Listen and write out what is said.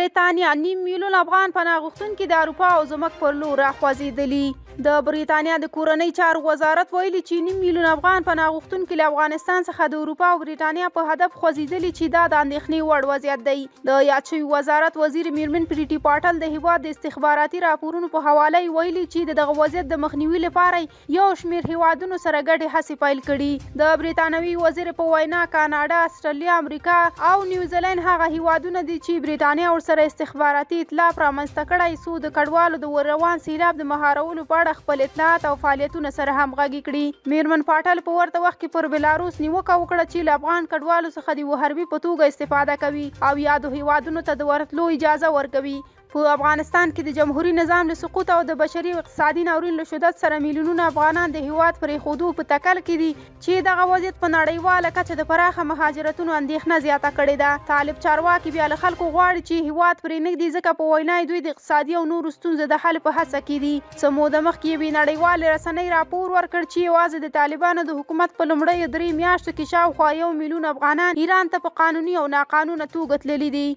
بریتانیا، نیم میلیون افغان پناه غوښتونکي د اروپا او زموږ پر لور راخوځېدلي. د بریتانیا د کورنۍ چارو وزارت ویلي چې نیم میلیون افغان پناه غوښتونکي له افغانستان څخه د اروپا او بریتانیا په هدف خوځېدلي چې دا د اندېښنې وړ وضعیت دی. د یاد شوي وزارت وزیر میرمن پریټي پاټل د هیواد د استخباراتي راپورونو په حواله یې ویلي چې د دغه وضعیت د مخنیوي لپاره یو شمېر هېوادونو سره ګډې هڅې پیل کړي. د بریتانوي وزیرې په وینا، کاناډا، اسټرالیا، امریکا او نیوزیلنډ هغه هېوادونه دي چې بریتانیا ورسره استخباراتي ائتلاف رامنځته کړی څو د کډوالو د ورروان سیلاب د مهارولو په اړه خپل اطلاعات او فعالیتونه سره همغږي کړي. میرمن پاټل په ورته وخت کې پر بلاروس نیوکه وکړه چې له افغان کډوالو څخه د یوه حربي په توګه استفاده کوي او یادو هېوادونو ته د ورتلو اجازه ورکوي. په افغانستان کې د جمهوري نظام له سقوط او د بشري او اقتصادي ناورین له شدت سره میلیونونه افغانان د هیواد پرېښودو په تکل کې دي چې دغه وضعیت په نړیواله کچه د پراخه مهاجرتونو اندېښنه زیاته کړې ده. طالب چارواکي بیا له خلکو غواړي چې هیواد پرېنږدي ځکه په وینا یې دوی د اقتصادي او نورو ستونزو د حل په هڅه کې دي. څه موده مخکې یوې نړیوالې رسنۍ راپور ورکړ چې یوازې د طالبانو د حکومت په لومړیو درې میاشتو کې شاوخوا یو میلیون افغانان ایران ته په قانوني او ناقانونه توګه تللي دي.